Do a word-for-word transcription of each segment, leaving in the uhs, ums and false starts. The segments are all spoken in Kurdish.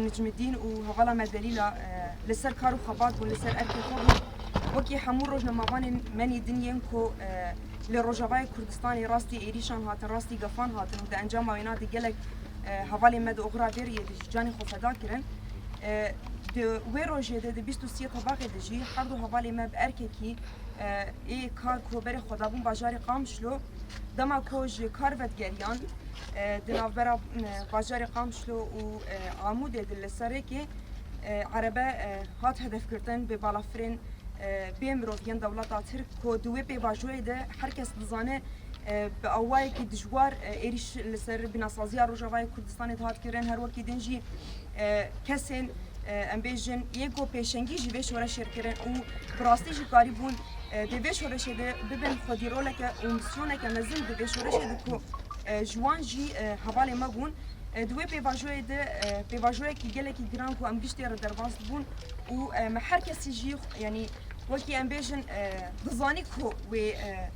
Necmedîn û hevala me Delîla, e, li ser kar û xebat bûn, li ser erkê xwe bûn. Wekî hemû rojnamevanên menî din yên ku, e, li Rojavayê Kurdistanê rastî êrîşan hatin, rastî gefan hatin û di encama wêna de gelek, e, hevalên me di oxira vê riyê de jî canê xwe feda kirin. E, di wê rojê de, di bîst û siyê Tebaxê de jî her du hevalê me bi erkekî, e, ê kar ku berê xwe dabûn bajarê Qamişlo, dema ku ji kar vedigeriyan, e, di navbera, e, bajarê Qamişlo û, e, Amûdê de li ser rêkê, e, erebe, e, hat hedefgirtin, bi balafirên, e, bê mirov yên dewleta Tirk ku di wê pêvajoyê de her kes dizane, e, bi awayekî dijwar, e, êrîş li ser bînasaziya Rojavayê Kurdistanê dihat kirin, her wekî din jî, e, kesên, e, em bêjin, yên ku pêşengî jî vê şoreşê kirin û bi rastî jî karîbûn, e, di vê şoreşê de bibin xwedî roleke û misyoneke mezin di vê şoreşê de ku, e, ji wan jî, e, hevalê me bûn. E, di wê pêvajoyê de, e, pêvajoyekî gelekî giran ku em giştê re derbas dibûn û, e, me her kesî jî, yanî wekî em bêjin, e, dizanî ku wê, e,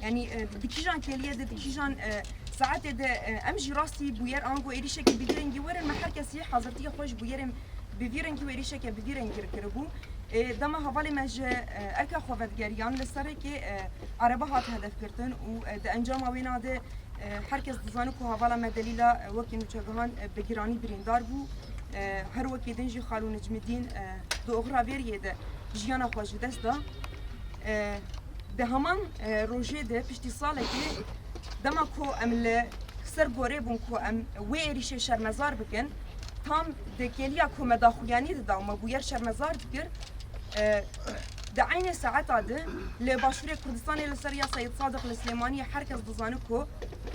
yanî, e, di kîjan kêliyê de, di kîjan, e, saetê de, e, em jî rastî bûyer ango êrîşekî bi vî rengî werin, me her kesî hazirtiya xwe ji bûyerên bi vî rengî û êrîşeke bi vî rengî kiribû. E, dema hevalê me ji, e, erka xwe vedigeriyan li ser rêkê, e, erebe hat hedefgirtin û, e, di encama wêna de, e, her kes dizane ku hevala me Delîla, e, wekî nûçegihan, e, bi giranî birîndar bû. E, her wekî din jî Xalo Necmedîn, e, di oxira vê riyê de jiyana xwe ji dest da. E, di heman, e, rojê de piştî salekê dema ku em li ser gorê bûn ku em wê êrîşê şermezar bikin, tam di kêliya ku me daxuyanî dida û me bûyer şermezar dikir, e, di eynê saeta de li Başûrê Kurdistanê li ser ya Seyîd Sadiq li Silêmaniyê her kes dizane ku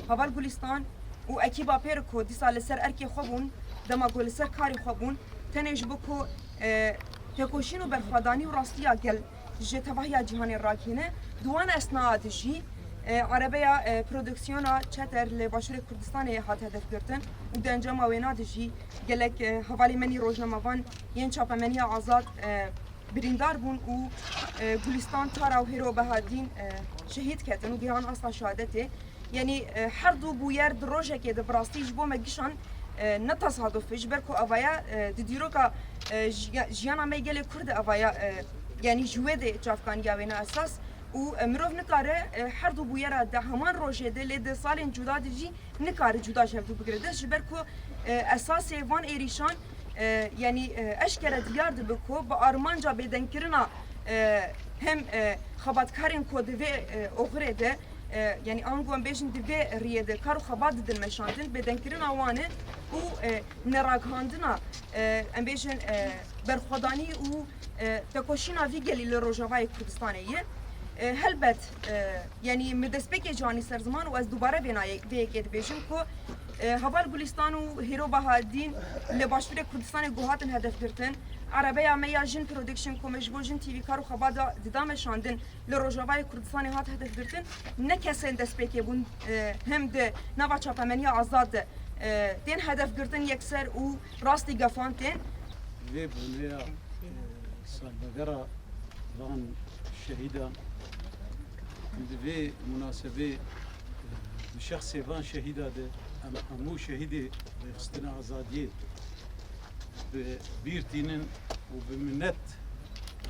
Heval Gulistan û ekîba pê re ku dîsa li ser erkê xwe bûn, dema ku li ser karê xwe bûn, tenê ji bo ku, e, tekoşîn û berxwedanî û rastiya gel ji tevahiya cîhanê ragihîne, di wan esnaya de jî, e, erebeya, e, produksiyona Çeter li Başûrê Kurdistanê hat hedefgirtin û di encama wêna de jî gelek, e, hevalê menî rojnamevan yên çapemeniya azad, e, birîndar bûn û, e, Gulistan Tara û Hêro Behadîn, e, şehîd ketin û gihan asta şehadetê. Yanî, e, her du bûyer di rojekê de bi rastî ji bo me gişan, e, ne tesaduf e, ji ber ku evaya, e, di dîroka, e, jiya-, jiyana me gelê Kurd de evaya, e, yanî ji wê de çavkaniya wêne esas û, e, mirov nikare, e, her du bûyera di heman rojê de lê di salên cuda de jî nikare cuda ji hevdu bigire dest, ji ber ku, e, esasê van êrîşan, e, yanî, e, eşkere diyar dibe ku bi armanca bêdengkirina, e, hem, e, xebatkarên ku di vê, e, oxirê de, e, yanî ango em bêjin di vê riyê de kar û xebat didin meşandin, bêdengkirina wan e û, e, neragihandina, e, em bêjin, e, berxwedanî û, e, tekoşîna vî gelî li Rojavayê Kurdistanê ye. E, helbet, e, yanî min destpêkê jî anî ser ziman û ez dubare vê nayê-, vê yekê dibêjim ku, e, Heval Gulistan û Hêro Bahadîn li Başûrê Kurdistanê ku hatin hedefgirtin, erebeya me ya Jin Production ku me ji bo Jin T V kar û xebat da-, dida meşandin, li Rojavayê Kurdistanê hat hedefgirtin, ne kesên destpêkê bûn, e, hem di nava çapemeniya azad de, e, tên hedefgirtin yekser û rastî gefan tên. Vê boneya, e, salvegera van şehîdan, di vê munasebê, e, bi şexsê van şehîda de em hemû şehîdê rêxistina azadiyê bi bîr tînin û bi minet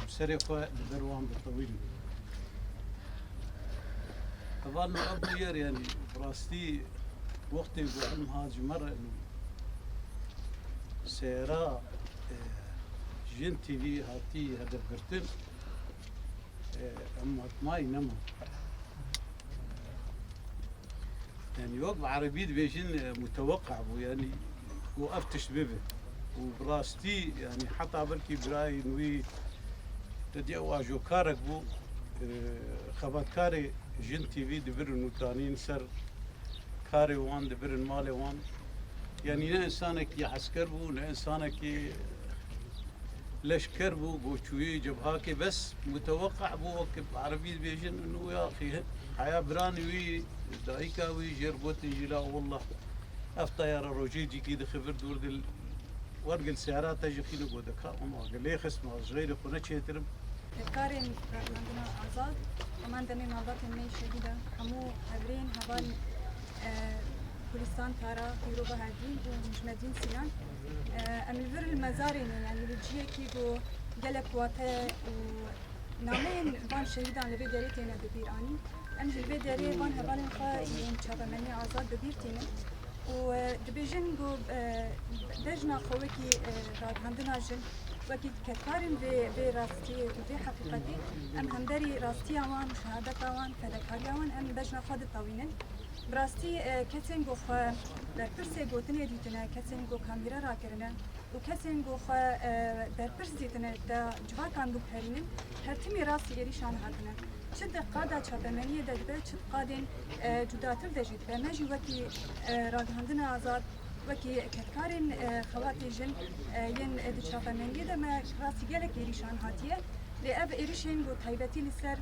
em serê xwe li ber wan ditewînin. Hevalno, ev bûyer, yanî, bi rastî wextê ku em hat ji me re, seyara, e, Jin T V hatî hedefgirtin, e, em matmayî nema. Yanî wek bi erebî dibêjin, e, muteweqe bû, yanî ku ev tişt bibe. Û bi rastî, yanî heta belkî birayên wî, te dî ew ajokarek bû, e, xebatkarê Jin T V dibirin û tanîn ser karê wan, dibirin malê wan. Yanî ne însanekî esker bû, ne însanekî leşker bû, ku çûyî cebhakê, bes muteweqe bû, wek bi erebî dibêjin, û ya axî heya biranî wî, dayika wî jê re gotin jî, la wallah, ev teyara rojê cîkî dixivir dûr dil, wergil seyara te ji xîne go dika, ama gelê xisma, ji xeyrê xwe ne çêtir im. Karên ragihandina azad, heman demê malbatên me şehîda, hemû hevrên, heval, e, Gulistan Tara, Hîro Bahedîn û Nijmedîn Sinan. E, em li vir li mezarê ne, yanî li ciyekî ku gelek wate û nameyên van şehîdan li vê derê têne bi bîr anîn. Em jî li vê derê van hevalên xwe yên çapemeniya azad bi bîr tînin û, e, dibêjin ku, e, bejna xwe wekî, e, ragihandina jin, wekî kedkarên vê, vê rastiyê û vê heqîqetê, em hemberî rastiya wan, şehadeta wan, fedakariya wan em bejna xwe ditewînin. Bi rastî, e, kesên ku xwe berpirsê gotinê dîtine, kesên ku kamîre rakirine û kesên ku xwe, e, berpirs dîtine de civakan biguherînin, her timî rastî êrîşan hatine. Çi di qada çapemeniyê de dibe, çi di qadên, e, cudatir de jî dibe. Me jî wekî, e, ragihandina azad, wekî kedkarên, e, xebatê jin, e, yên, e, di çapemeniyê de me rastî gelek êrîşan hatiye. Lê ev êrîşên ku taybetî li ser,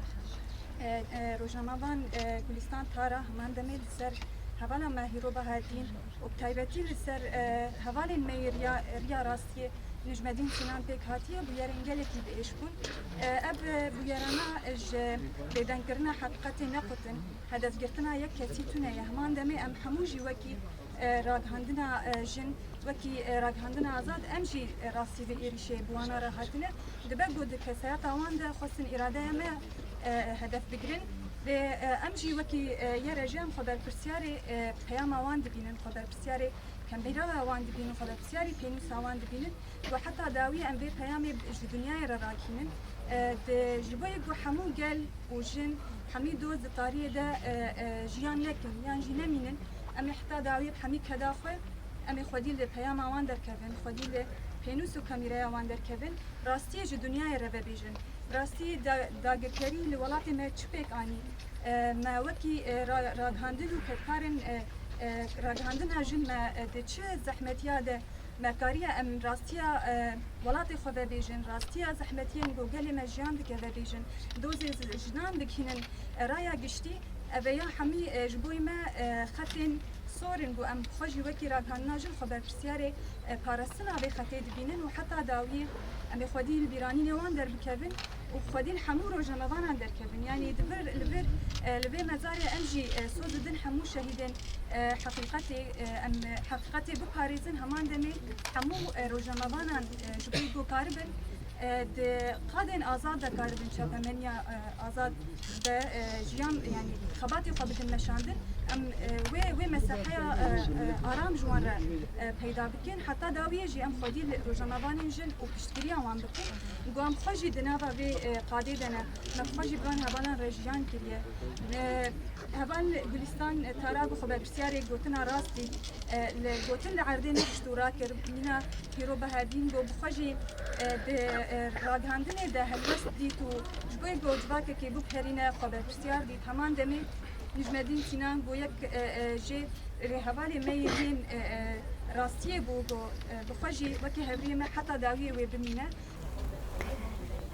e, e, rojnamevan, e, Gulistan Tara heman demê li ser hevala me Hîro Bahedîn û bi taybetî li ser, e, hevalên me yê riya, riya rastiyê Nijmedîn Sinan pêk hatiye, bûyerên gelekî bi êş bûn. E, ev, e, bûyerana ji bêdenkirina heqîqetê nequtin, hedefgirtina yek kesî tune ye. Heman demê em hemû jî wekî, e, ragihandina, e, jin, wekî, e, ragihandina azad, em jî, e, rastî vê êrîşê bi wana re hatine. Dibe ku di kesayeta wan de xwestin îradeya me, e, hedef bigirin. Lê, e, em jî wekî, e, Y R J em xwe berpirsiyarê, e, peyama wan dibînin, xwe berpirsiyarê kembîraya wan dibînin, xwe berpirsiyarê pênûsa wan dibînin. Ku heta dawiyê em vê peyamê ji dinyayê re rakînin. E, di, ji bo yê ku hemû gel û jin, hemî doz di tariyê de, e, e, jiyan nekin yan jî nemînin, em ê heta dawiyê bi hemî keda xwe, em ê xwedî li peyama wan derkevin, xwedî li pênûs û kamîreya wan derkevin, rastiyê ji dinyayê re vebêjin. Rastî da-, dagirkerî li welatê me çi pêk anî? E, me wekî, e, ra-, ragihandin û kedkarên, e, e, ragihandina jin me, e, di çi zehmetiya de me kariye em rastiya, e, welatê xwe vebêjin, rastiya zehmetiyên ku gelê me jiyan dike vebêjin, dozê zi-, jinan bigihînin, e, raya giştî, ev ya hemî, e, ji bo me, e, xetên sor in ku em xwe jî wekî ragihandina jin xwe berpirsiyarê, e, parastina vê xetê dibînin û heta dawiyê em ê xwedî li bîranînê wan derbikevin û xwedî li hemû rojnamevanan derkevin. Yanî di vir, li vir, e, li vê mezarê em jî, e, soz didin hemû şehîdên, e, heqîqetê, e, em heqîqetê biparêzin, heman demê hemû, e, rojnamevanan, e, ji bo ku karibin, e, di qadên azad de karibin çapemeniya, e, azad de, e, jiyan, yanî xebatê xwe bidin meşandin. Em, e, wê, wê meseheya, e, e, aram ji wan re, e, peyda bikin. Heta dawiyê jî em xwedî li rojnamevanên jin û piştgiriya wan bikin. Ku em xwe jî di nava vê, e, qadê de ne. Me xwe jî bi van hevalan re jiyan kiriye. E, heval Gulistan, e, Tara ku xwe berpirsiyarê gotina rast dît, e, li gotin li erdê nehişt û rakir. Mîna Hîro Bahedîn got, bi xwe jî, e, di, e, ragihandinê de helwest dît û ji bo ku civakekê biguherîne xwe berpirsiyar dît. Heman demê Nijmedîn Sînan got, yek, e, e, jê rêhevalê me yê yên, e, e, rastiyê bû, got, e, bi xwe jî wekî hevriyê me heta dawiyê wê bimîne.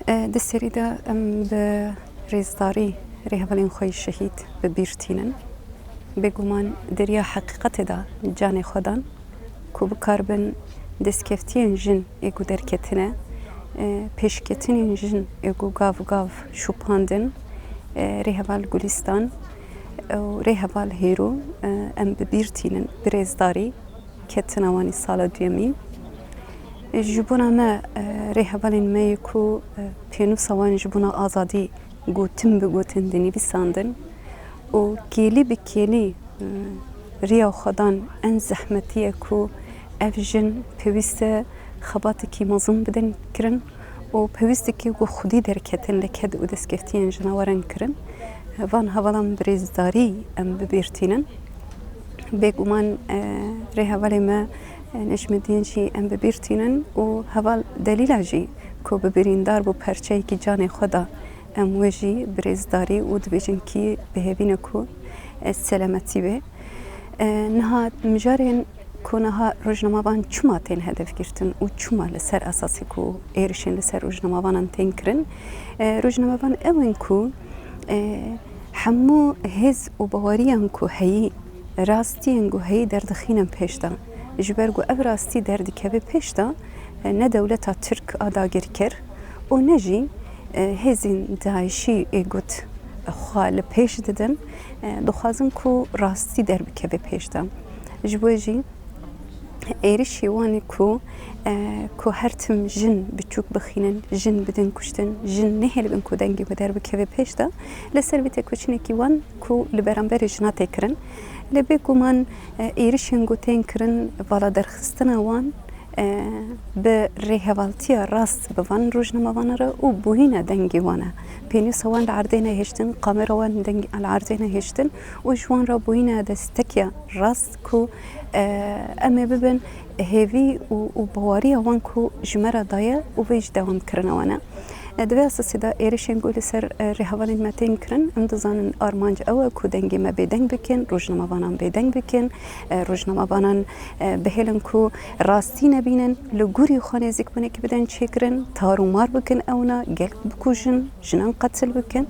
E, di serî de em bi rêzdarî rêhevalên xwe yê şehîd bi bîr tînin. Bêguman di riya heqîqetê de canê xwe dan ku bikaribin destkeftiyên jin ê ku derketine, e, pêşketinên jin ê ku gav gav şopandin, e, rêheval Gulistan û rêheval Hêro, e, em bi bîr tînin bi rêzdarî. Ketina wan îsala duyemîn. Ji bona me, e, rêhevalên me yê ku, e, pênûsa wan ji bona azadî gotin bi gotin dinivîsandin û kêlî bi kêlî, e, riya xwe dan en zehmetî ye ku ev jin pêwîst e xebatekî mezin bidin kirin. û pêwîst dike ku xwedî derketin li ked û destkeftiyên jinaweran kirin. Van hevalan bi rêzdarî em bi bîr tînin. Bêguman, e, rêhevalê me, e, Necmedîn jî em bi bîr tînin û heval Delîla jî ku bi birîndar bû perçeyekî canê xwe da, em wê jî bi rêzdarî û dibêjin kî bi hêvî ne ku, e, selametî be. E, niha mijarên ku niha rojnamevan çima tên hedefgirtin û çima li ser esasê ku êrişên li ser rojnamevanan tên kirin? E, rojnamevan ew in ku, e, hemû hêz û baweriyan ku heyî, rastiyên ku heyî derdixînin pêş de. Ji ber ku ev rastî derdikeve pêş de, e, ne dewleta Tirk a dagirker û ne jî, e, hêzên DAIŞî ê ku xwe li pêş didin, e, dixwazin ku rastî derbikeve pêş de. Ji bo jî êrişî wan ku, e, ku her tim jin biçûk bixînin, jin bidin kuştin, jin nehêlibin ku dengê wê derbikeve pêş de, li ser vî têkoşînekî wan ku li beramberê jina tê kirin. Lê bêguman, e, êrişên ku tên kirin, vala derxistina wan, e, bi rêhevaltiya rast bi van rojnamevana re û bûyîna dengê wan e. Pênûsa wan li erdê nehêştin, kamera wan deng-, li erdê nehêştin û ji wan re bûyîna destekiya rast ku, e, em ê bibin hêvî û, û bawariya wan ku ji me re daye û vê jî dewamkirina wan e. E, di vê esasî de êrişên ku li ser, e, rêhevalên me tên kirin, em dizanin armanc ew e ku dengê me bêdeng bikin, rojnamevanan bêdeng bikin, e, rojnamevanan, e, bihêlin ku rastî nebînin, li gorî xwe nêzîkbûnekî bidin çêkirin, tar û mar bikin ewna, gelek bikujin, jinan qetil bikin.